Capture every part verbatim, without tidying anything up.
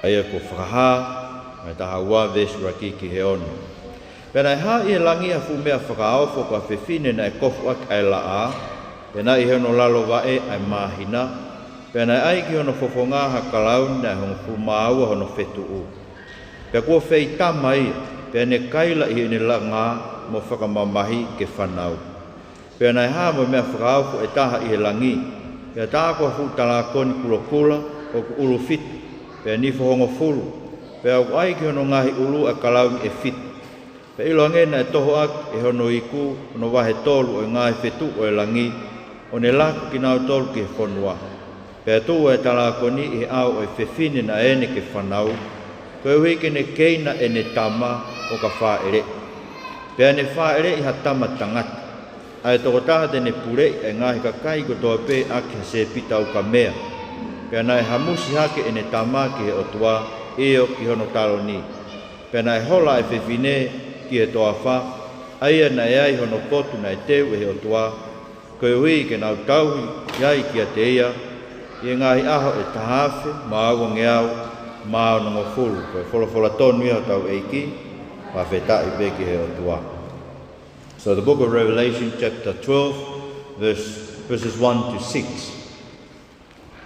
ʻA ia ko Fakahā, vahe taha ua, veesi ʻuluaki ki he ono. Pea naʻe hā ʻi he langi ha fuʻu meʻa fakaofo ko ha fefine naʻe kofu ʻaki ʻa e laʻā, pea naʻe ʻi hono lalo vaʻe ʻa e māhina, pea naʻe ʻai ki hono fofonga ha kalauni naʻe hongofulu mā ua hono fetuʻu. Pea kuo feitama ia, pea ne kaila ʻi heʻene langā mo fakamamahi ke fanau. Pea naʻe hā mo e meʻa fakaofo ʻe taha ʻi he langi, pea tā ko ha fuʻu talākoni kulokula ʻoku ʻulu fitu, pea nifo hongofulu, pea ʻoku ʻai ki hono ngaahi ʻulu ʻa e kalauni ʻe fitu. Pea ʻiloange naʻe toho ʻaki ʻe hono iku hono vahe tolu ʻo e ngaahi fetuʻu ʻo e langi, ʻo ne laku kinautolu ki he fonua. Pea tuʻu ʻa e talākoni ʻi he ʻao ʻo e fefine naʻa ne ke fanau, koeʻuhi ke ne keina ʻene tama ʻo ka fāʻeleʻi. Pea ne fāʻeleʻi ha tama tangata, ʻa e tokotaha te ne puleʻi ʻa e ngaahi kakai kotoa pē ʻaki ha sēpita ukamea. Pea naʻe hamusi hake ʻene tama ki he ʻOtua, ʻio ki hono taloni. Pea naʻe hola ʻa e fefine ki he toafa, ʻa ia naʻe ai hono potu naʻe teu ʻe he ʻOtua, koeʻuhi ke nau tauhi ai kiate ia ʻi he ngaahi ʻaho ʻe taha afe mā uangeau mā onongofulu. Ko e folofola tonu ia ʻa hotau ʻEiki, fakafetaʻi pē ki he ʻOtua. So the book of Revelation, chapter twelve, verse, verses one to six.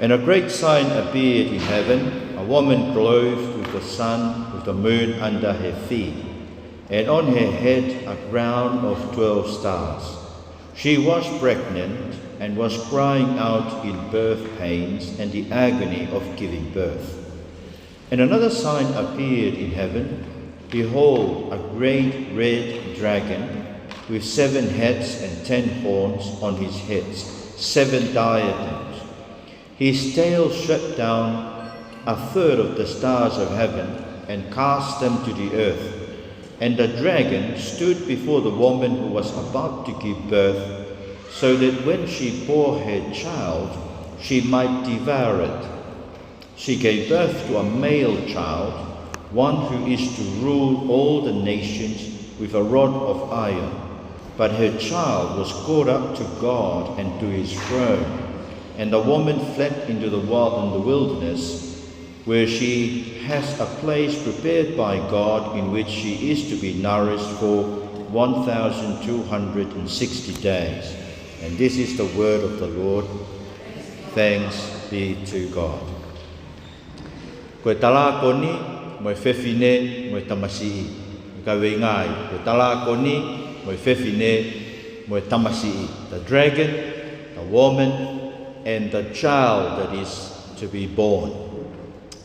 And a great sign appeared in heaven, a woman clothed with the sun, with the moon under her feet, and on her head a crown of twelve stars. She was pregnant and was crying out in birth pains and the agony of giving birth. And another sign appeared in heaven. Behold, a great red dragon with seven heads and ten horns on his heads, seven diadems. His tail swept down a third of the stars of heaven and cast them to the earth. And the dragon stood before the woman who was about to give birth, so that when she bore her child, she might devour it. She gave birth to a male child, one who is to rule all the nations with a rod of iron. But her child was caught up to God and to his throne. And the woman fled into the wild, in the wilderness, where she has a place prepared by God in which she is to be nourished for one thousand two hundred and sixty days. And this is the word of the Lord. Thanks be to God. Ko e talākoni, mo e fefine, mo e tamasiʻi. Ka veinga ai, ko e talākoni, mo e fefine, mo e tamasiʻi. The dragon, the woman, and the child that is to be born.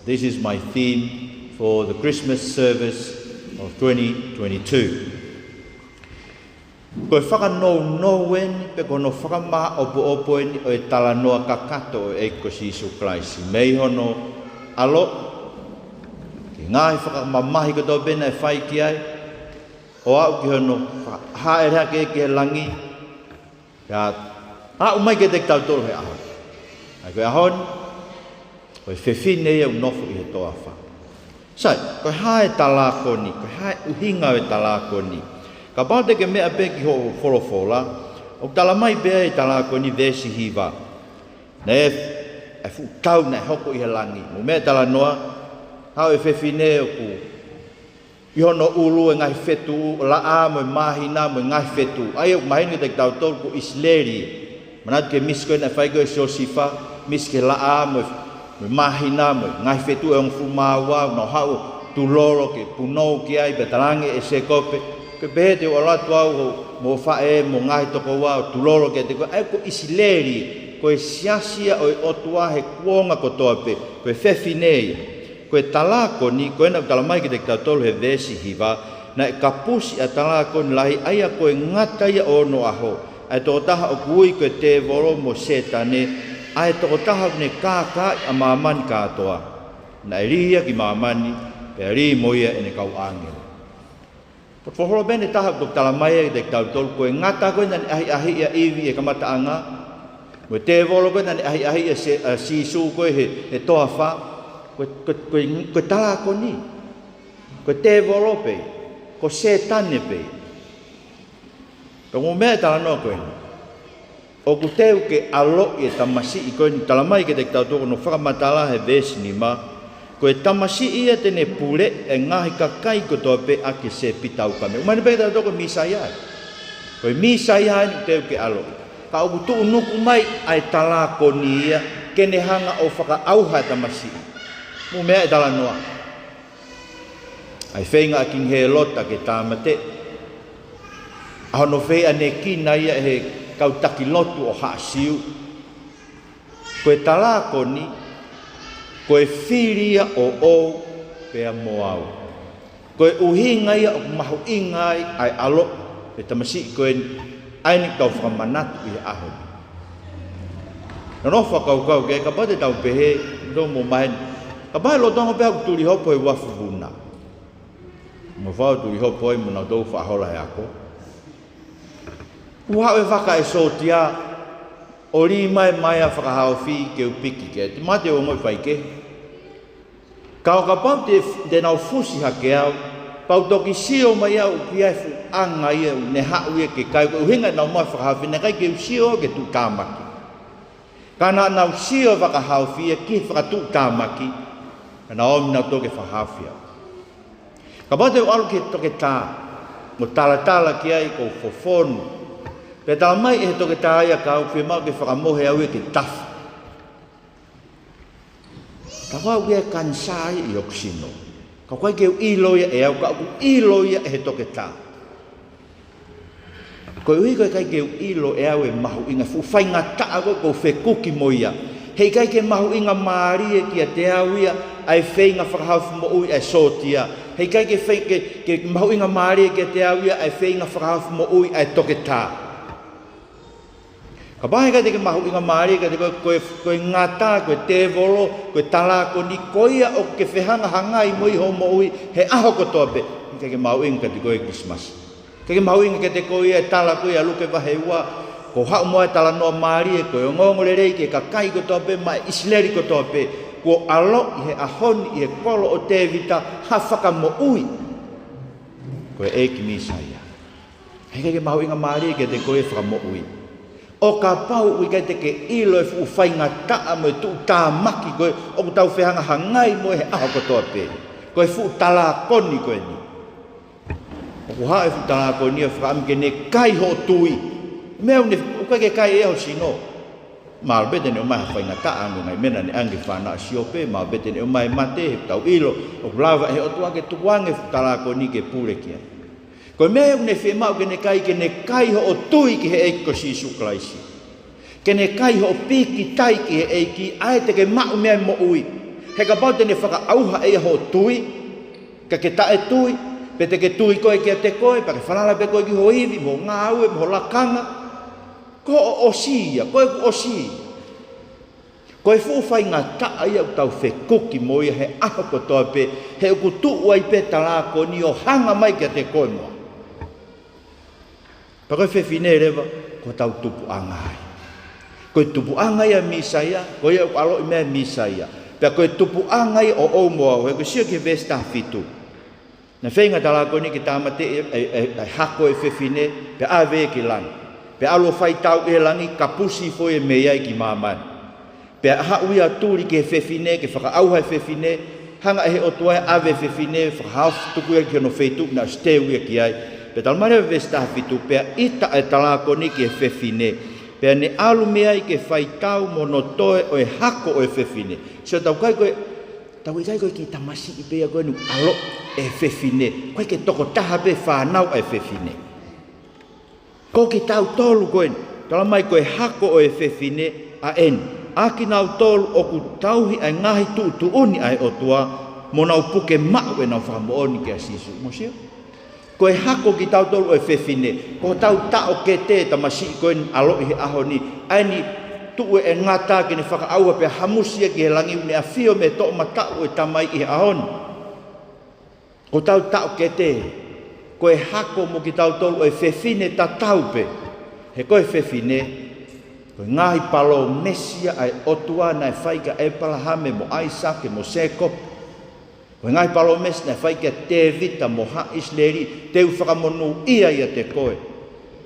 This is my theme for the Christmas service of twenty twenty-two. Ko e fakanounou eni, pe ko hono fakamāʻopoʻopo eni ʻo e talanoa kakato ʻo e ʻEiki ko Sīsū Kalaisi. Mei hono ʻaloʻi, ki he ngaahi fakamamahi kotoa pē naʻe fai ki ai, ʻo aʻu ki hono fa-, hāʻele hake ki he langi, pea aʻu mai kiate kitautolu he ʻaho ni. ʻA ia ko e ʻaho ni, ko e fefine ia ʻoku nofo ʻi he toafa. Sai, ko e hā e talākoni, ko e hā e ʻuhinga ʻo e talākoni. Kapau te ke meʻa pē ki hoʻo folofola, ʻoku tala mai pē ʻe he talākoni veesi hiva. Naʻe, e fuʻu tau naʻe hoko ʻi he langi. Mou meʻa talanoa, haʻu e fefine ʻoku ʻi hono ʻulu e ngaahi fetuʻu, laʻā mo e māhina mo e ngaahi fetuʻu. ʻA ia ʻoku mahino kiate kitautolu ko ʻIsileli. Manatu ki he misi ko ē naʻe fai ko ē ʻe Siosifa, misi ki he laʻā mo e, mo e māhina mo e ngaahi fetuʻu ʻe hongofulu mā ua, ʻo nau haʻu ʻo tulolo ke punou ki ai, pea talaange ʻe Sēkope, ke pehē te u ʻalu atu au mo faʻē mo e ngaahi tokoua ʻo tulolo kiate koe. ʻA ia ko ʻIsileli, ko e siasi ia ʻo e ʻOtua he kuonga kotoa pē, ko e fefine ia. Ko e talākoni, ko ena ʻoku tala mai kiate kitautolu he veesi hiva, naʻe kapusi ʻa e talākoni lahi, ʻa ia ko e ngata ia ʻo onoʻaho, ʻa e tokotaha ʻoku ui ko e tēvolo mo Sētane, ʻa e tokotaha ʻoku ne kākaaʻi ʻa māmani kātoa. Naʻe lī ia ki māmani, pea lī mo ia ʻene kau ʻāngelo. Ko e folofola pē ʻe taha ʻoku tala mai ai kiate kitautolu, ko e ngata ko ē naʻa ne ʻahiʻahiʻi ʻa ʻIvi he kamataʻanga, mo e tēvolo ko ē naʻa ne ʻahiʻahiʻi ʻa Sē-, ʻa Sīsū ko ē he, he toafa, ko e, ko e, ko e, ko e talākoni, ko e tēvolo pē, ko Sētane pē. Ka mou meʻa e talanoa ko eni. ʻOku teu ke ʻaloʻi e tamasiʻi ko eni, tala mai kiate kitautolu ko hono fakamatala he veesi nima, Ko e tamasiʻi ia te ne pule e ngaahi kakai kotoa pē ʻaki e sepitau kame. ʻOmai pē ke tau tokanga ko e Mīsaia. Ko e Mīsaia eni te u ke ʻaloʻi. Ka ʻoku tuʻunuku mai ʻa e talākoni ia ke ne hanga ʻo fakaʻauha e tamasiʻi. Mou meaʻi e talanoa. ʻA e feinga ʻa Kingi Hēlota ke tāmateʻi. ʻA hono feiʻanekina ia ʻe he kau taki lotu ʻo Haʻa Siu. Ko e talākoni, ko e fili ia ʻoʻou pea mo au. Ko e ʻuhinga ia ʻoku mahuʻinga ai ʻa e ʻaloʻi e tamasiʻi ko eni, ʻa eni ʻoku tau fakamanatu ʻi he ʻaho ni. Nonofo ʻo fakakaukau ki ai, kapau te tau pehē, tau mo maheni. Kapau ʻe lolotonga pē ʻeku tuli hopo he uafu vuna. Mo fau tuli hopo ai mo nau tau faʻa hola he ako. Kuo haʻu e vaka ʻa e sōtia, ʻo lī mai mai ʻa fakahaofi ke u piki ke. Te mate o ngoi fai ke. Ka ʻo kapau te, te nau fusi hake au, pea u toki sio mai au ki ai fuʻu anga ia ʻoku ne haʻu ia ke kai ko e ʻuhinga naʻa mau fakahaofi naʻe ʻikai ke u sio ke tuʻutāmaki. Ka naʻa nau sio fakahaofi ia ki he fakatuʻutāmaki, ka nau ō mai nau toki fakahaofi au. Kapau te u ʻalu ki he toketā, mo talatala ki ai ko e fofonu. Pea tala mai ʻe he toketā ia ka ʻoku fiemaʻu ke fakamohe au ia ke tafu. Tau au ia kanisā ʻi hoku sino. Ka ʻoku ʻikai ke u ʻilo ia ʻe au, ka ʻoku ʻilo ia ʻe he toketā. Koeʻuhi ko e ʻikai ke u ʻilo ʻe au e mahuʻinga fuʻu faingataʻa ko ē ʻoku ou fekuki mo ia. He ʻikai ke mahuʻinga mālie kiate au ia ʻa e feinga fakahaofi moʻui ʻa e sōtia. He ʻikai ke fei-, ke, ke mahuʻinga mālie kiate au ia ʻa e feinga fakahaofi moʻui ʻa e toketā. Kapau he ʻikai te ke mahuʻinga mālie kiate koe, ko e, ko e ngata, ko e tēvolo, ko e talākoni, ko ia ʻoku ke fehangahangai mo ia ʻi hoʻo moʻui he ʻaho kotoa pē. ʻIkai ke mahuʻinga kiate koe e Kilisimasi. ʻIkai ke mahuʻinga kiate koe ia e tala ko ia ʻa Luke vahe ua, kuo haʻu mo e talanoa mālie, ko e ongoongolelei ki he kakai kotoa pē, maʻa ʻIsileli kotoa pē, kuo ʻaloʻi he ʻaho ni ʻi he kolo ʻo Tēvita ha fakamoʻui. Ko e ʻEiki Mīsaia. He ʻikai ke mahuʻinga mālie kiate koe e fakamoʻui. ʻO kapau ʻoku ʻikai te ke ʻilo e fuʻu faingataʻa mo e tuʻutāmaki ko ē ʻoku tau fehangahangai mo ia he ʻaho kotoa pē. Ko e fuʻu talākoni ko eni. ʻOku haʻu e fuʻu talākoni ia ʻo fakaʻamu ke ne kai hoʻo tui. Meʻa ʻoku ne, ʻoku ʻikai ke kai ʻe ia ho sino. Mahalo pē te ne ʻomai ha faingataʻa ʻa e ngaahi meʻa naʻe ʻange ki he fānau ʻa Siope, mahalo pē te ne ʻomai e mate, he ʻoku tau ʻilo, ʻoku lava ʻe he ʻOtua ke tukuange e fuʻu talākoni ke pule ki ai. Ko e meʻa ʻoku ne fiemaʻu ke ne kai, ke ne kai hoʻo tui ki he ʻEiki ko Sīsū Kalaisi. Ke ne kai hoʻo pīkitai ki he ʻEiki, ʻa ia te ke maʻu mei ai e moʻui. He kapau te ne fakaʻauha ʻe ia hoʻo tui, ka ke taʻetui, pe te ke tui koe kiate koe, pea ke falala pē koe ki ho ivi, mo ho ngāue, mo ho lakanga. Ko hoʻo ʻosi ia, ko ʻeku ʻosi. Ko e fuʻu faingataʻa ia ʻoku tau fekuki mo ia he ʻaho kotoa pē, he ʻoku tuʻu ai pē talākoni ʻo hanga mai kiate koe mo au. Pea ko e fefine leva, ko hotau tupuʻanga ia. Ko e tupuʻanga ia ʻo e Mīsaia, ko ia ʻoku ʻaloʻi mei ai e Mīsaia. Pea ko e tupuʻanga ia ʻoʻou mo au, he ko e sio ki he veesi taha fitu. Naʻe feinga e talākoni ke tāmateʻi e, e, e, e hako ʻo e fefine, pea ʻave ia ki langi. Pea ʻalu ʻo fai tau ʻi he langi, kapusi hifo ia mei ai ki māmani. Pea haʻu ia ʻo tuli ki he fefine, ke fakaʻauha e fefine, hanga ʻe he ʻOtua ia ʻo ʻave e fefine, fakahaofi tuku ia ki hono feituʻu naʻe ʻosi teu ia ki ai. Pea talamai leva veesi taha fitu, pea ʻita ʻa e talākoni ki he fefine. Pea ne ʻalu mei ai ke fai tau mo hono toe ʻo e hako ʻo e fefine. Sio, tau ʻikai ko e, tau ʻikai ko e kiʻi tamasiʻi pē ia ko eni ʻoku ʻaloʻi ʻe he fefine. ʻOku ʻikai ke tokotaha pē fānau ʻa e fefine. Ko kitautolu ko eni, talamai ko e hako ʻo e fefine ʻa eni. ʻA kinautolu ʻoku tauhi ʻa e ngaahi tuʻutuʻuni ʻa e ʻOtua, mo nau puke maʻu ʻenau fakamoʻoni kia Sīsū. Mou sio? Ko e hako kitautolu ʻo e fefine, ko hotau taʻokete e tamasiʻi ko eni ʻaloʻi he ʻaho ni, ʻa eni tuʻu e ngata ke ne fakaʻauha pea hamusi ia ki he langi ʻoku ne ʻafio mei he toʻomataʻu ʻo e Tamai ʻi he ʻaho ni. Ko hotau taʻokete, ko e hako mo kitautolu ʻo e fefine tatau pē. He ko e fefine, ko e ngaahi palōmesi ia ʻa e ʻOtua naʻe fai kia ʻĒpalahame mo ʻAisake mo Sēkope. Ko e ngaahi palōmesi naʻe fai kia Tēvita mo Haʻa ʻIsileli, te u fakamonūʻia ʻiate koe.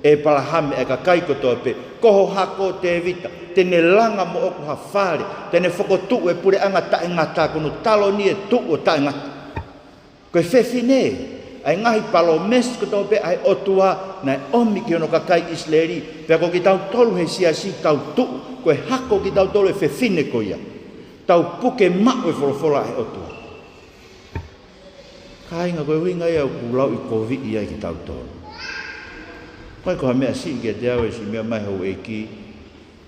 ʻĒpalahame, ʻa e kakai kotoa pē, ko ho hako, Tēvita, te ne langa moʻoku ha fale, te ne fokotuʻu e puleʻanga taʻengata, ko hono taloni e tuʻu ʻo taʻengata. Ko e fefine, ʻa e ngaahi palōmesi kotoa pē ʻa e ʻOtua naʻe ʻomi ki hono kakai ʻIsileli, pea ko kitautolu he siasi tau tuʻu, ko e hako kitautolu e fefine ko ia. Tau puke maʻu e folofola ʻa e ʻOtua. Kāinga, ko e ʻuhinga ia ʻoku lauʻikoviʻi ai kitautolu. ʻIkai ko ha meʻa siʻi kiate au e siʻi meʻa mai houʻeiki,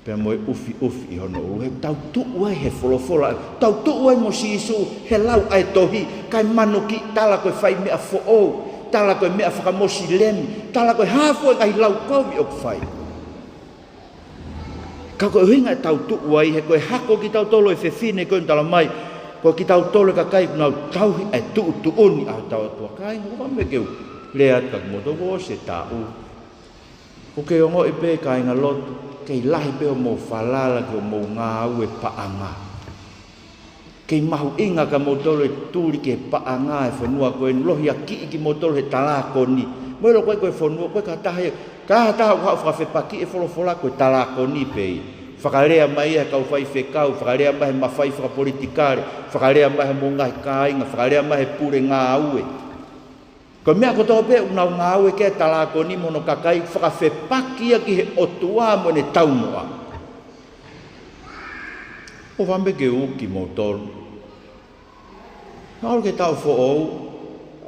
pea mo e ʻufiʻufi ʻi hono ʻulu, he tau tuʻu ai he folofola, tau tuʻu ai mo Sīsū he lau ʻa e tohi, kae manuki, tala ko e fai meʻa foʻou, tala ko e meʻa fakamosilemi, tala ko e hā fua e ngaahi lau kovi ʻoku fai. Ka ko e ʻuhinga e tau tuʻu ai, he ko e hako kitautolu e fefine ko eni, talamai, ko kitautolu e kakai ʻoku nau tauhi e tuʻutuʻuni ʻa hotau ʻOtua. Kāinga, ʻoua me ke u lea atu ka mo to vo se taʻu. ʻOku ke ongoʻi pē, kāingalotu, kei lahi pē hoʻomou falala ki hoʻomou ngāue paʻanga. Kei mahuʻinga kia moutolu e tuli ki he paʻanga e fonua ko eni, lohiakiʻi kimoutolu he talākoni. Mou ʻilo ko e, ko e fonua, ko e ka taha ia, ka taha ʻoku haʻu fakafepakiʻi e folofola, ko e talākoni pē ia. Fakalea mai ia he kau faifekau, fakalea mai he mafai fakapolitikale, fakalea mai he moʻunga he kāinga, fakalea mai he pule ngāue. Ko e meʻa kotoa pē ʻoku nau ngāue ki ai e talākoni mo hono kakai, fakafepaki ia ki he ʻOtua mo ʻene taumuʻa. ʻOua me ke uki moutolu. Naʻa ʻoku ke taʻu foʻou,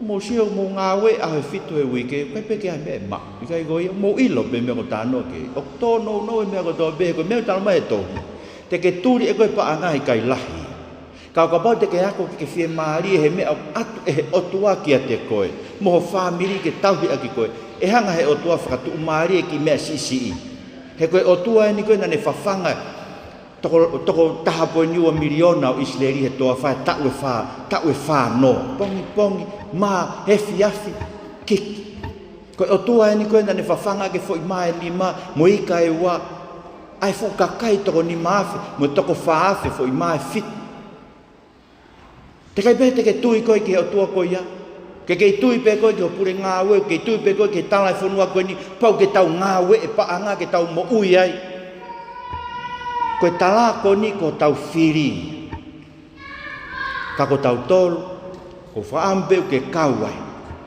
mou sio mou ngāue ʻaho e fitu he uike, ʻikai pē ke ʻi ai ha meʻa ʻe maʻu, ʻikai ko ia, mou ʻilo pē meʻa ʻoku tau talanoa ki ai. ʻOku tōnounou e meʻa kotoa pē, ko e meʻa ʻoku talamai he tohi. Te ke tuli ʻe koe paʻanga he ʻikai lahi. Ka ʻo kapau te ke ako ke ke fiemālie he meʻa ʻoku ʻatu ʻe he ʻOtua kiate koe, mo ho fāmili ke tauhi ʻaki koe, ʻe hanga he ʻOtua fakatuʻumālie e kiʻi meʻa siʻisiʻi. He ko e ʻOtua eni ko ē naʻa ne fafanga toko, toko taha poini ua miliona ʻo ʻIsileli he toafa he taʻu ʻe fā, taʻu ʻe fā noa. Pongipongi, mā, efiafi, kiki. Ko e ʻOtua eni ko ē naʻa ne fafanga ʻaki e foʻi mā ʻe nima mo e ika ʻe ua, ʻa e fuʻu kakai toko nima afe mo e toko fā afe foʻi mā ʻe fitu. Teʻeki ai pē te ke tui koe ki he ʻOtua ko ia. Ke kei tui pē koe ki ho pule ngāue, ke kei tui pē koe ki he tala e fonua ko eni, pau ke tau ngāue e paʻanga ke tau moʻui ai. Ko e talākoni ko hotau fili. Ka ko tautolu, ʻoku ou fakaʻamu pē ʻoku ke kau ai.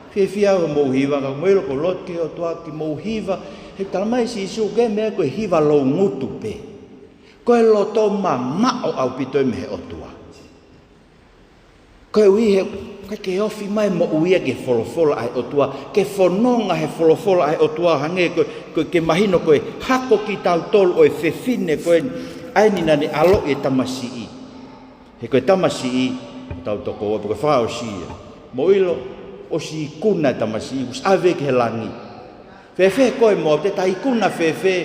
Fiefia hoʻomou hiva, ka mou ʻilo ʻoku ou lotu ki he ʻOtua ke mou hiva, he talamai ʻe Sīsū ko e meʻa ko e hiva loungutu pē. Ko e loto mamaʻo ʻaupito ia mei he ʻOtua. Koeʻuhi he, ʻikai ke ofi mai moʻui ia ki he folofola ʻa e ʻOtua, ke fononga he folofola ʻa e ʻOtua hangē ko, ko e ke mahino ko e hako kitautolu ʻo e fefine ko eni, ʻa eni naʻa ne ʻaloʻi e tamasiʻi. He ko e tamasiʻi, tau tokoua, pe ko e fakaʻosi ia. Mou ʻilo, ʻosi ikuna e tamasiʻi, kuo ʻosi ʻave ki he langi. Fēfē koe mo au, te ta ikuna fēfē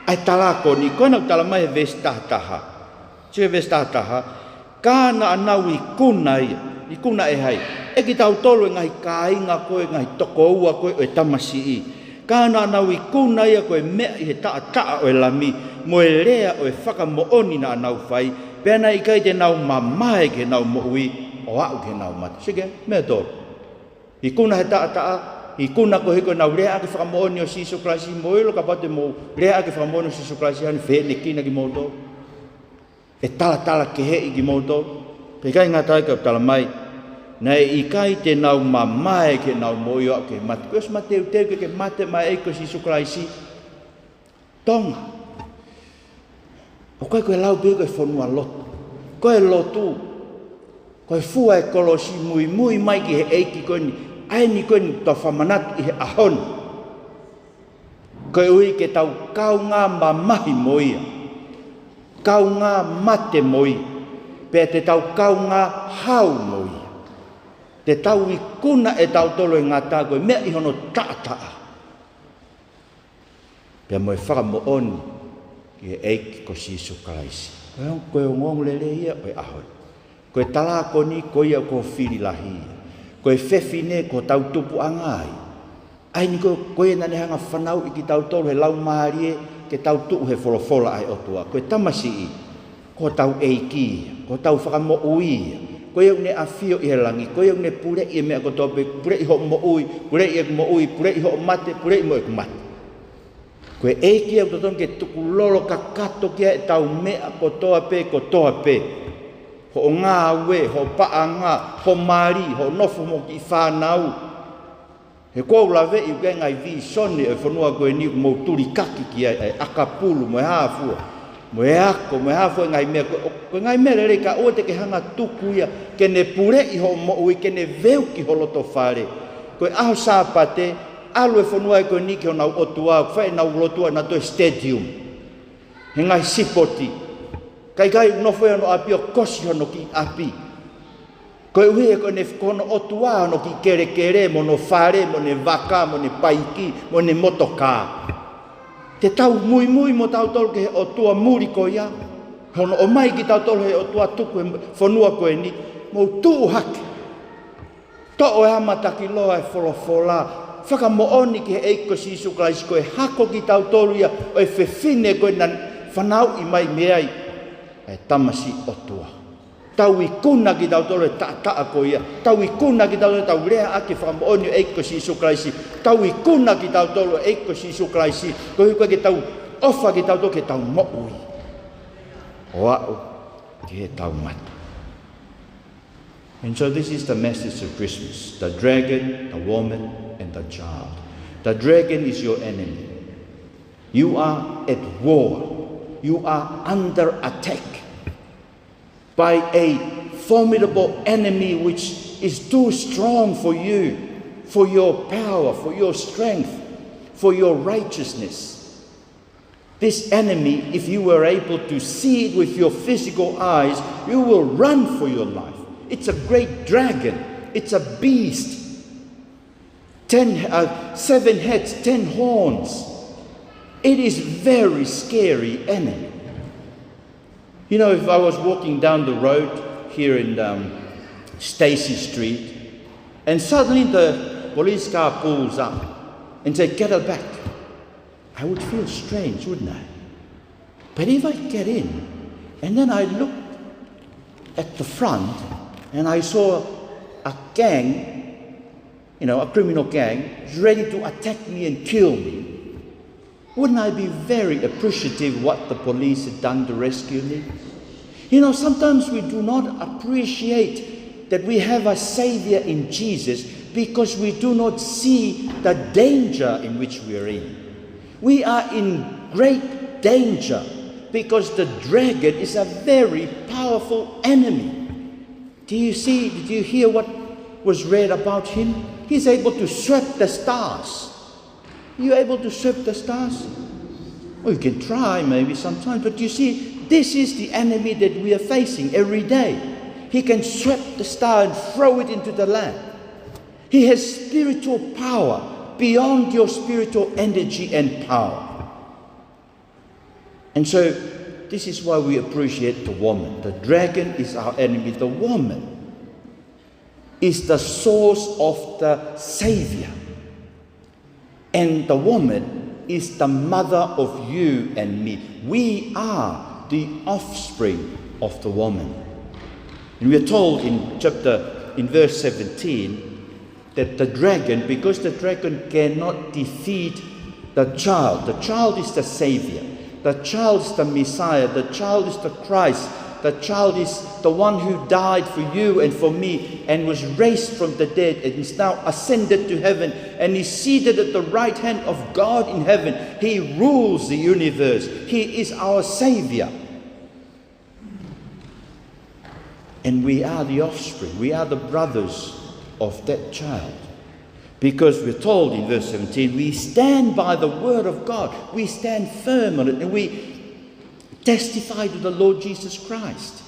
ʻa e talākoni, ko ena ʻoku talamai he veesi taha taha. Sio he veesi taha taha, ka naʻa nau ikuna ia, ikuna ʻe hai? ʻE kitautolu e ngaahi kāinga ko ē, ngaahi tokoua ko ē ʻo e tamasiʻi. Ka naʻa nau ikuna ia ko e meʻa ʻi he taʻataʻa ʻo e Lami, mo e lea ʻo e fakamoʻoni naʻa nau fai, pea naʻe ʻikai te nau mamae ki heʻenau moʻui, ʻo aʻu ki heʻenau mate. Sio ki he meʻa tolu. Ikuna he taʻataʻa, ikuna koeʻuhi ko ʻenau lea ʻaki e fakamoʻoni ʻo Sīsū Kalaisi, mou ʻilo kapau te mou lea ʻaki e fakamoʻoni ʻo Sīsū Kalaisi, ʻe fehiʻanekina kimoutolu. ʻE talatalakeheʻi kimoutolu. Pea ʻikai ngata ai ka ʻoku talamai, naʻe ʻikai te nau mamae ki heʻenau moʻui ʻo aʻu ki he mate. Kuo ʻosi mateuteu ke ke mate maʻá e ʻEiki ko Sīsū Kalaisi. Tonga. ʻOku ʻikai ko e lau pē ko e fonua lotu. Ko e lotu. Ko e fua e kolosi, muimui mai ki he ʻEiki ko eni. ʻA eni ko eni ʻoku tau fakamanatu ʻi he ʻaho ni. Koeʻuhi ke tau kaungā mamahi mo ia. Kaungā mate mo ia. Pea te tau kaungā hau mo ia. Te tau ikuna ʻe tautolu e ngata ko e meʻa ʻi hono taʻataʻa. Pea mo e fakamoʻoni ki he ʻEiki ko Sīsū Kalaisi. Ko e, ko e ongoongolelei ia ʻo e ʻaho ni. Ko e talākoni ko ia ko ho fili lahi ia. Ko e fefine ko hotau tupuʻanga ia. ʻA eni ko, ko ia naʻa ne hanga ʻo fanauʻi kitautolu he laumālie ke tau tuʻu he folofola ʻa e ʻOtua. Ko e tamasiʻi, ko hotau ʻEiki ia, ko hotau Fakamoʻui ia, Ko ia ʻoku ne ʻafio ʻi he langi, ko ia ʻoku ne puleʻi e meʻa kotoa pē, puleʻi hoʻo moʻui, puleʻi ʻeku moʻui, puleʻi hoʻo mate, puleʻi mo ʻeku mate. Ko e ʻEiki ia ʻoku totonu ke tukulolo kakato ki ai ʻetau meʻa kotoa pē, kotoa pē. Hoʻo ngāue, hoʻo paʻanga, hoʻo mali, hoʻo nofo mo e kiʻi fānau. He ʻoku ou laveʻi ʻoku ʻi ai e ngaahi vīsone ʻo e fonua ko eni ʻoku mou tulikaki ki ai, ʻa e ʻakapulu, mo e hā fua, mo e ako, mo e hā fua e ngaahi meʻa, ko, ko e ngaahi meʻa lelei ka ʻoua te ke hanga tuku ia, ke ne puleʻi hoʻo moʻui, ke ne veuki ho loto fale. Ko e ʻaho Sāpate, ʻalu e fonua ko eni ki honau ʻotua, ʻoku fai ʻenau lotu ʻi he stadium. He ngaahi sipoti. Kae ʻikai nofo ia hono ʻapi ʻo kosi hono kiʻi ʻapi. Koeʻuhi he ko ʻene, ko hono ʻotua hono kiʻi kelekele, mo hono fale, mo ʻene vaka, mo ʻene paiki, mo ʻene motokā. Te tau muimui mo tautolu ki he ʻotua muli ko ia. Hono ʻomai kitautolu he ʻOtua tuku he fonua ko eni. Mou tuʻu hake. Toʻo e hā matakiloa e folofola. Fakamoʻoni ki he ʻEiki ko Sīsū Kalaisi ko e hako kitautolu ia ʻo e fefine ko ē naʻe fanauʻi mai mei ai e tamasiʻi ʻOtua. Tau ikuna kitautolu e taʻataʻa ko ia. Tau ikuna kitautolu, tau lea ʻaki e fakamoʻoni ʻo e ʻEiki ko Sīsū Kalaisi. Tau ikuna kitautolu e ʻEiki ko Sīsū Kalaisi. Koeʻuhi ko ē ke tau ʻofa kitautolu ke tau moʻui. ʻO aʻu ki heʻetau mate. And so this is the message of Christmas. The dragon, the woman, and the child. The dragon is your enemy. You are at war. You are under attack by a formidable enemy which is too strong for you, for your power, for your strength, for your righteousness. This enemy, if you were able to see it with your physical eyes, you will run for your life. It's a great dragon. It's a beast. Ten, uh, seven heads, ten horns. It is very scary enemy. You know, if I was walking down the road here in, um, Stacey Street, and suddenly the police car pulls up and say, "Get her back." I would feel strange, wouldn't I? But if I get in, and then I look at the front, and I saw a gang, you know, a criminal gang, ready to attack me and kill me, wouldn't I be very appreciative what the police had done to rescue me? You know, sometimes we do not appreciate that we have a Savior in Jesus because we do not see the danger in which we are in. We are in great danger because the dragon is a very powerful enemy. Do you see, did you hear what was read about him? He's able to sweep the stars. You able to sweep the stars? Well, you can try maybe sometimes, but you see, this is the enemy that we are facing every day. He can sweep the star and throw it into the land. He has spiritual power beyond your spiritual energy and power. And so, this is why we appreciate the woman. The dragon is our enemy. The woman is the source of the Savior. And the woman is the mother of you and me. We are the offspring of the woman. And we are told in chapter, in verse seventeen, that the dragon, because the dragon cannot defeat the child. The child is the Savior. The child is the Messiah. The child is the Christ. The child is the one who died for you and for me and was raised from the dead and is now ascended to heaven and is seated at the right hand of God in heaven. He rules the universe. He is our Savior. And we are the offspring, we are the brothers of that child. Because we're told in verse seventeen, we stand by the word of God, we stand firm on it, and we testify to the Lord Jesus Christ.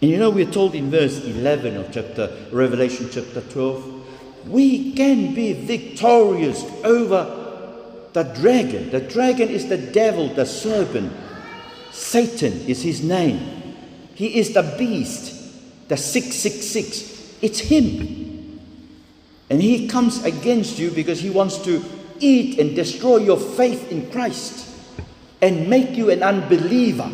And you know, we're told in verse eleven of chapter, Revelation chapter twelve, we can be victorious over the dragon. The dragon is the devil, the serpent. Satan is his name. He is the beast, the six six six. It's him. And he comes against you because he wants to eat and destroy your faith in Christ and make you an unbeliever.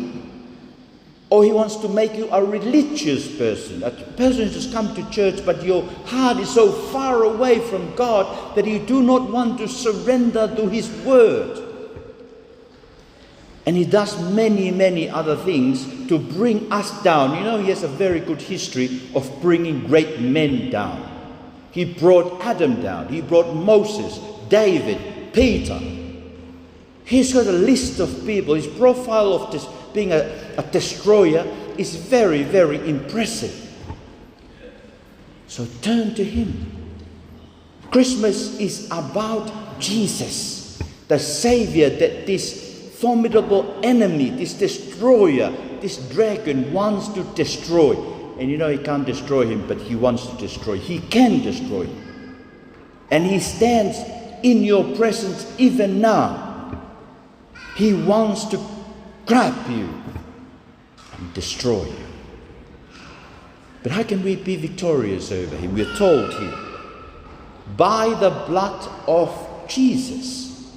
Or he wants to make you a religious person, a person who just come to church, but your heart is so far away from God that you do not want to surrender to his word. And he does many, many other things to bring us down. You know, he has a very good history of bringing great men down. He brought Adam down. He brought Moses, David, Peter. He's got a list of people. His profile of this, being a, a destroyer is very, very impressive. So turn to him. Christmas is about Jesus, the Savior that this formidable enemy, this destroyer, this dragon wants to destroy. And you know, he can't destroy him, but he wants to destroy. He can destroy. And he stands in your presence even now. He wants to grab you and destroy you. But how can we be victorious over him? We're told here, by the blood of Jesus,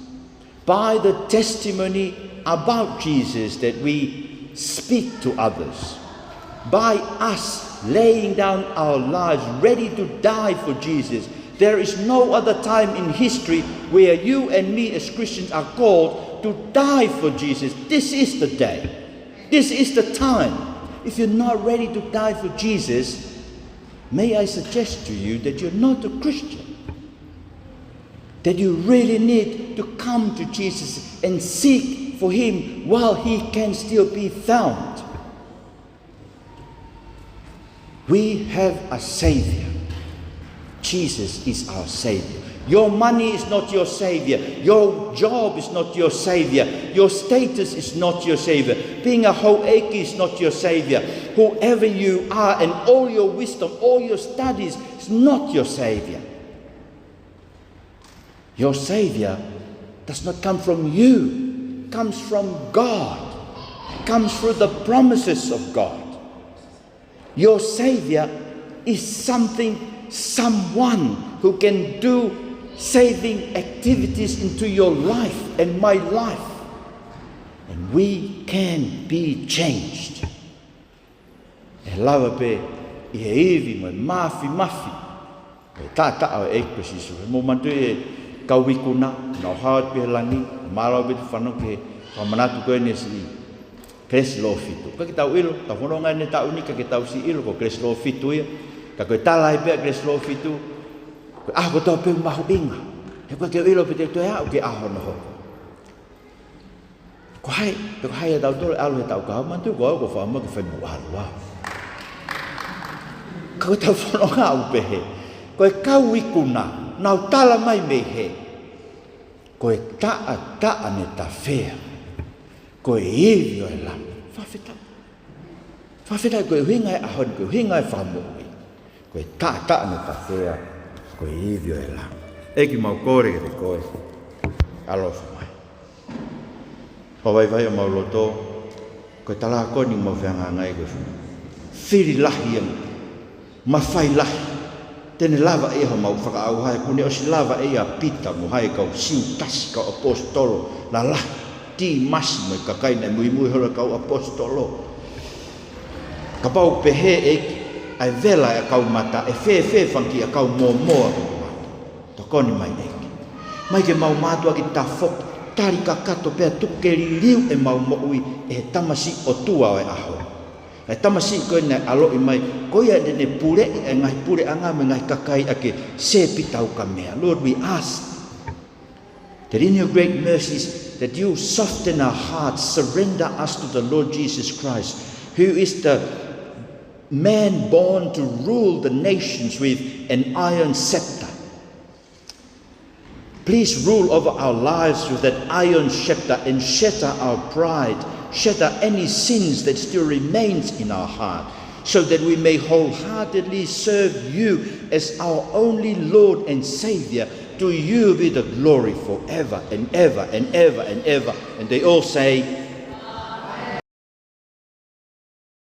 by the testimony about Jesus that we speak to others, by us laying down our lives ready to die for Jesus. There is no other time in history where you and me as Christians are called to die for Jesus. This is the day. This is the time. If you're not ready to die for Jesus, may I suggest to you that you're not a Christian. That you really need to come to Jesus and seek for him while he can still be found. We have a Savior. Jesus is our Savior. Your money is not your Savior. Your job is not your Savior. Your status is not your Savior. Being a houʻeiki is not your Savior. Whoever you are and all your wisdom, all your studies is not your Savior. Your Savior does not come from you. It comes from God. It comes through the promises of God. Your Savior is something, someone who can do saving activities into your life and my life. And we can be changed. ʻE lava pē ʻi he ivi mo e mafimafi ʻo e taʻataʻa ʻo e ʻEiki ko Sīsū. Mou manatuʻi e kau ikuna, nau hao atu pē he langi, mālō pē ʻetau fanongo ki he fakamanatu ko eni ʻa e siʻi Kelesi Lofitu. ʻIkai ke tau ʻilo, tau fononga ʻi he taʻu ni, ʻikai ke tau siʻi ʻilo ko Kelesi Lofitu ia. Ka ko e tala ai pē ʻa Kelesi Lofitu, ko e ʻaho kotoa pē ʻoku mahuʻinga. He ʻoku ʻikai ke u ʻilo pe te u toe aʻu ki he ʻaho hono hoko. Ko hai, pe ko hai ʻiate kitautolu ʻe ʻalu he taʻu kahaʻu, manatuʻi ko au ʻoku fakaʻamu ke fai mo ʻalu au. Ka ko ʻetau fononga ʻoku pehē, ko e kau ikuna, nau tala mai mei hē, ko e taʻataʻa ne tafea, ko e ivi ʻo e Lami. Fakafetaʻi. Fakafetaʻi ko e ʻuhinga e ʻaho ni, ko e ʻuhinga e fakamoʻui. Ko e taʻataʻa ne tafea, ko e ivi ʻo e Lami. ʻEiki, mau kole kiate koe, ʻaloʻofa mai. Fakavaivai homau loto, ko e tala ko eni mau fehangahangai ko e fili lahi ange, mafai lahi, te ne lava ʻe homau fakaʻauha, he kuo ne ʻosi lava ʻe ia ʻa Pita mo hai, kau Siutasi, kau ʻaposetolo lalahi, Timasi mo e kakai naʻe muimui holo kau ʻaposetolo. Kapau pehē ʻEiki, ʻa e vela ʻa e kau mata, ʻe fēfē fanga kiʻi ʻakau mōmoa ʻo e mata. Tokoni mai ʻEiki. ʻOmai ke mau mātuʻaki tafoki, tali kakato pea tuku ke liliu ʻemau moʻui ʻe he tamasiʻi ʻOtua ʻo e ʻaho. ʻA e tamasiʻi ko ē naʻe ʻaloʻi mai, ko ia te ne puleʻi ʻa e ngaahi puleʻanga mo e ngaahi kakai ʻaki e sepitaukamea. Lord, we ask that in your great mercies, that you soften our hearts, surrender us to the Lord Jesus Christ, who is the man born to rule the nations with an iron scepter. Please rule over our lives with that iron scepter and shatter our pride, shatter any sins that still remains in our heart, so that we may wholeheartedly serve you as our only Lord and Savior. To you be the glory forever and ever and ever and ever. And they all say,